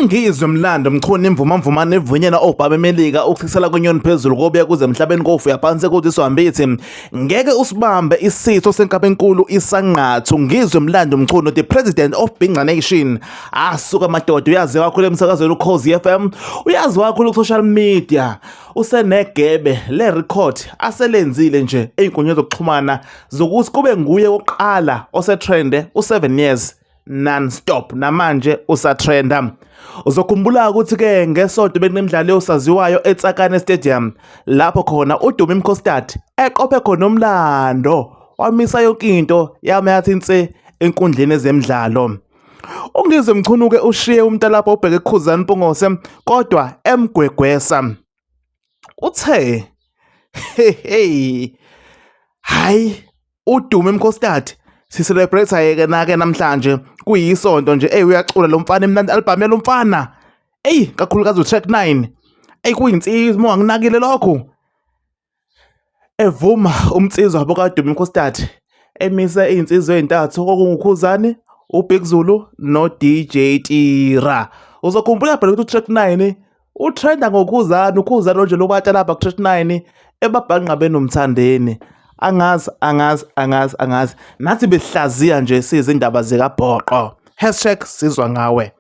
UNgizwe Mlando Mchunu imvuma mvumane evunyelwa obaba eMelika ukuthisela kwenyoni phezulu kobuya kuze emhlabeni kofuya phansi kuthi iswambithi ngeke usibambe isitho senkaba enkulu isanqathu. Ngizwe Mlando Mchunu, the president of Bhinca Nation, asuka madoda, uyaziwa kakhulu emsakazweni uKhozi FM, uyaziwa kakhulu ku-social media, usenegebe le record aselenzile nje ey'nkundleni zokuxhumana zokuthi kube nguye wokuqala osetrende u-7 years non-stop, namanje usatrenda. Uzokhumbula ukuthi-ke ngesonto bekunemidlalo yosaziwayo eTsakane Stadium lapho khona uDumi Mkostad eqophe khona umlando wamisa yonke into yama yathi inse enkundleni ezemidlalo. UNgizwe Mchunu-ke ushiye umntalapho ubheke kuKhuzani Mpungose kodwa emgwegwesa. Uthe hey hayi uDumi Mkostad si-celebrate yeke nake namhlanje kuyisonto nje. Ey, uyacula lo mfana, imnandi album yalo mfana. Ey, kakhulukazi u-track 9. Ey, kuyinsizwa uma ungakunakile lokho. Evuma umnsizwa abokaDumi Mkostad emise iy'nsizwa ey'ntathu okunguKhuzani, uBig Zulu no-DJ Tira. Uzokhumbula phela ukuthi u-track 9 utrenda ngoKhuzani, uKhuzani nje lobatsha lapha ku-track 9 ebabhanqa benoMthandeni. Angazi, angazi, angazi, angazi. Nathi besihlaziya nje sizindaba zikaBhoqo. #Sizwa ngawe.